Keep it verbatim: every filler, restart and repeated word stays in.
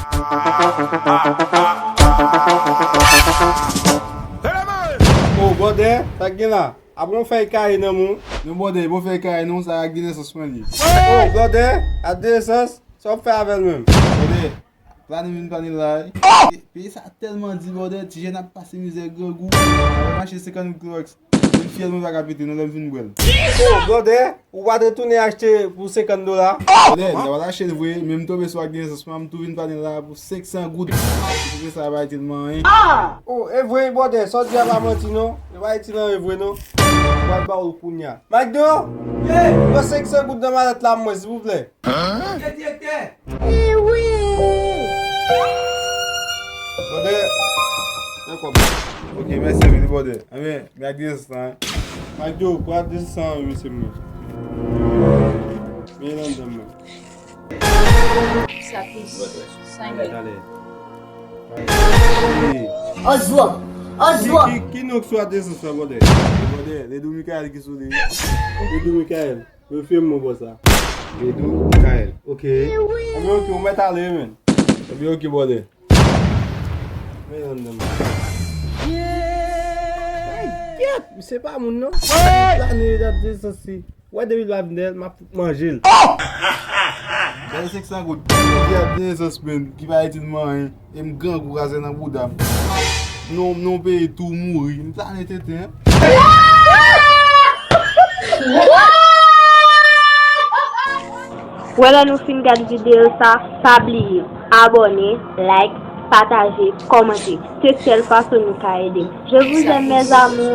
O, bwòdè, sa k gen la? Apre yon fèy kaye nan men w. Non, bwòdè, bon fèy kaye non, sa Agde Nesans mwen li. O, bwòdè, Agde Nesans, sa w ap fè avè l menm? Bwòdè, plane vin plane la wi. Peyi sa tèlman di, bwòdè, ti jèn ap pase mizè, grangou. Mwen mache senkant goud klowèks. Menm fyèl mwen pa ka pete non lè m fin bwè l. O, bwòdè, ou pa t retounen achte pou senkant dola? Bwòdè, m ta pral achte l vre, men m tonbe sou Agde Nesans mwen, m tou vin plane la pou senksan goud. Se sa, pa itil mwen anyen. O, e vre wi, bwòdè, sa w di a pa manti non. E pa itil anyen vre non. Mwen ba w l kounya. Magdo! Pran senksan goud nan malèt la mwen, silvouplè. Direktè, direktè! Bwòdè, men kòb. Ok, mèsi anpil, bwòdè. Enben, men Agde Nesans lan, en. Magdo, pran Agde Nesans lan, wi, mesye mwen. Men nan dam mwen. Sa plis. Sa talè, talè. Oswald! Oswald! Ki, ki, ki non k sou Agde Nesans lan, bwòdè? Bwòdè, Ledou Mikaèl ki sou li. Ledou Mikaèl. Refè m, mon bòs la. Ledou Mikaèl. Ok. Enben, ok, ou mèt ale, men. Enben, ok, bwòdè. Men nan dam mwen. Ay, gyèt! Misye pa moun non. Plane Agde Nesans li. Wè depi l pa vin dèyè l, m ap fout manje l. Gade senksan goud. Misye Agde Nesans menm, ki pa itil mwen anyen. E m grangou kraze nan bouda m. Non, non, peyi tou mouri. M plane tenten, en. Wè lè nou fin gad videyo sa, pa bliye abòne, like, pataje, kòmante. Se sèl fason nou ka ede m. Je vous aime, mes amours.